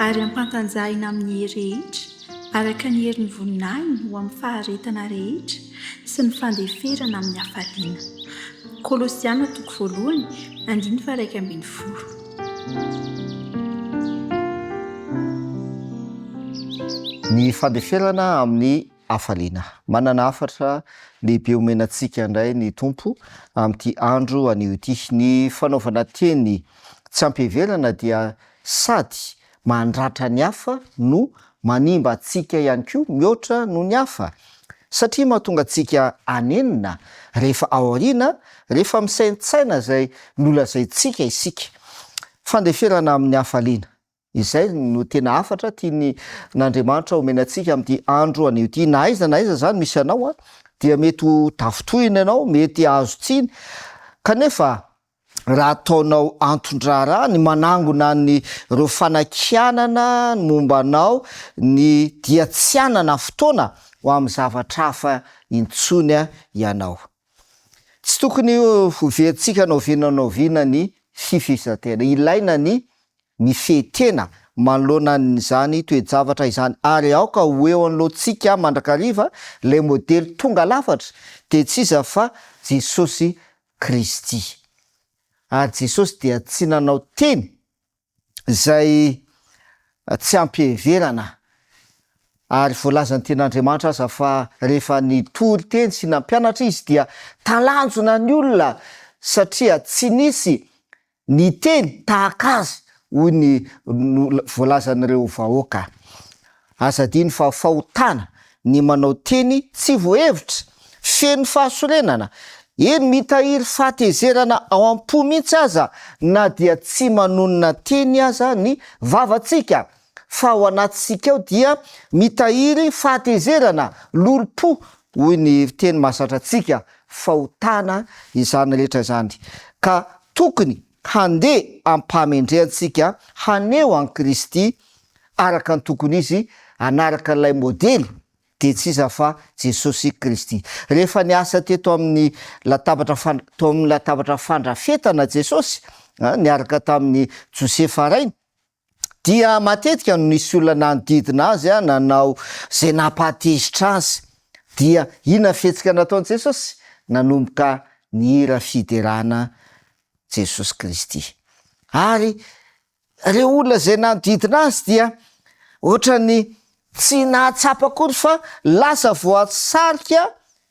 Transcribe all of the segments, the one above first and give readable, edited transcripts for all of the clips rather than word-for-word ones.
Ary ampantanjahina amin'ny hery rehetra, araka ny herin'ny voninahiny ho amin'ny faharetana rehetra sy ny fandeferana amin'ny hafaliana. Kolosiana toko voalohany, andininy faha-11. Ny fandeferana amin'ny hafaliana. Manana hafatra lehibe omena antsika indray ny Tompo amin'ity andro anio ity. Ny fanaovana teny tsy ampiheverana dia sady mandratra ny hafa no manimba antsika ihany koa mihoatra noho ny hafa. Satria mahatonga antsika hanenina rehefa aoriana, rehefa misaintsaina izay nolazaintsika isika. Fandeferana amin'ny hafaliana. Izay no tena hafatra tian'Andriamanitra omena antsika amin'ity andro anio ity. Na aiza na aiza izany misy anao dia mety ho tafintohina ianao, mety hahazo tsiny, kanefa raha ataonao anton-draharaha ny manangona ny ireo fanakianana ny momba anao ny dia tsy hanana fotoana ho amin'ny zavatra hafa intsony ianao. Tsy tokony ho verintsika na oviana na oviana ny fifehezan-tena. Ilaina ny mifehy tena manoloana an'izany toe-javatra izany ary aoka ho eo anoloantsika mandrakariva ilay modely tonga lafatra dia tsy iza fa Jesosy Kristy. Ary Jesosy dia tsy nanao teny izay tsy ampiheverana, ary voalazan'ny Tenin'Andriamanitra aza fa rehefa nitory teny sy nampianatra Izy dia talanjona ny olona satria tsy nisy niteny tahaka Azy, hoy ny voalazan'ireo vahoaka. Aza adino fa fahotana ny manao teny tsy voahevitra, feno fahasorenana, eny mitahiry fahatezerana ao am-po mihitsy aza na dia tsy manonona teny aza ny vavantsika fa ao anatintsika ao dia mitahiry fahatezerana, lolompo hoy ny teny mahazatra antsika, fahotana izany rehetra izany ka tokony handeha am-pahamendrehantsika haneho an'i Kristy araka ny tokony izy hanaraka ilay modely dia tsy iza fa Jesosy Kristy. Rehefa niasa teto amin'ny latabatra teo amin'ny latabatra fandrafetana Jesosy, niaraka tamin'i Josefa rainy, dia matetika no nisy olona nanodidina azy nanao izay nampahatezitra azy. Dia inona ny fihetsika nataon'i Jesosy? Nanomboka nihira fiderana Jesosy Kristy. Ary ireo olona izay nanodidina azy dia ohatran'ny tsy nahatsapa akory fa lasa voasarika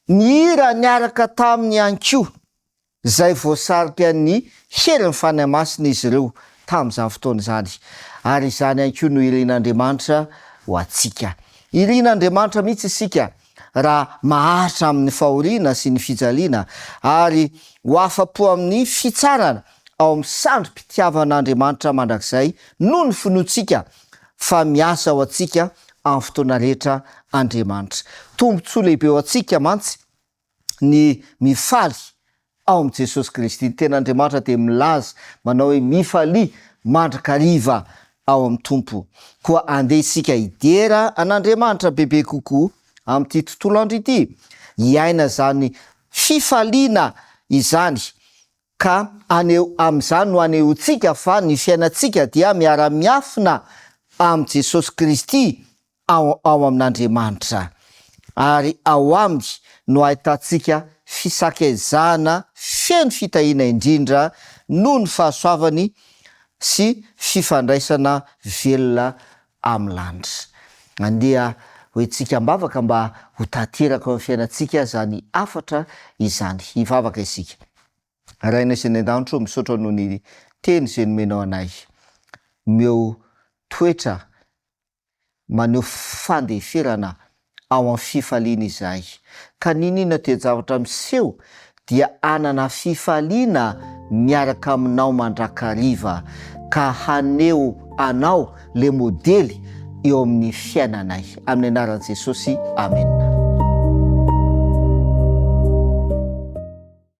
nihira niaraka taminy ihany koa. Izay voasarika ny herin'ny Fanahy Masina izy ireo tamin'izany fotoana izany. Ary izany ihany koa no irin'Andriamanitra ho antsika. Irin'Andriamanitra mihitsy isika raha maharitra amin'ny fahoriana sy ny fijaliana ary ho afa-po amin'ny fitsarana ao amin'ny sandrim-pitiavan'Andriamanitra mandrakizay noho ny finoantsika fa miasa ho antsika amin'ny fotoana rehetra Andriamanitra. Tombontsoa lehibe ho antsika mantsy ny mifaly ao amin'i Jesosy Kristy. Ny Tenin'Andriamanitra dia milaza manao hoe mifalia mandrakariva ao amin'ny Tompo. Koa andeha isika hidera an'Andriamanitra bebe kokoa amin'ity tontolo andro ity, hiaina izany fifaliana izany ka aneho amin'izany no anehoantsika fa ny fiainantsika dia miara-miafina amin'i Jesosy Kristy ao ao amin'Andriamanitra, ary ao Aminy no ahitantsika fisakezana feno fitahiana indrindra noho ny fahasoavany sy fifandraisana velona amin'ny lanitra. Andeha hoentintsika am-bavaka mba ho tanteraka ao amin'ny fiainantsika izany hafatra izany. Hivavaka isika. Rainay izay any an-danitra ô, misaotra noho ny teny izay nomenao anay. Omeo toetra maneho fandeferana ao amin'ny fifaliana izahay, ka n'inon'inona toe-javatra miseho dia hanana fifaliana miaraka aminao mandrakariva, ka haneho Anao le modely eo amin'ny fiainanay. Amin'ny anaran'i Jesosy, amena.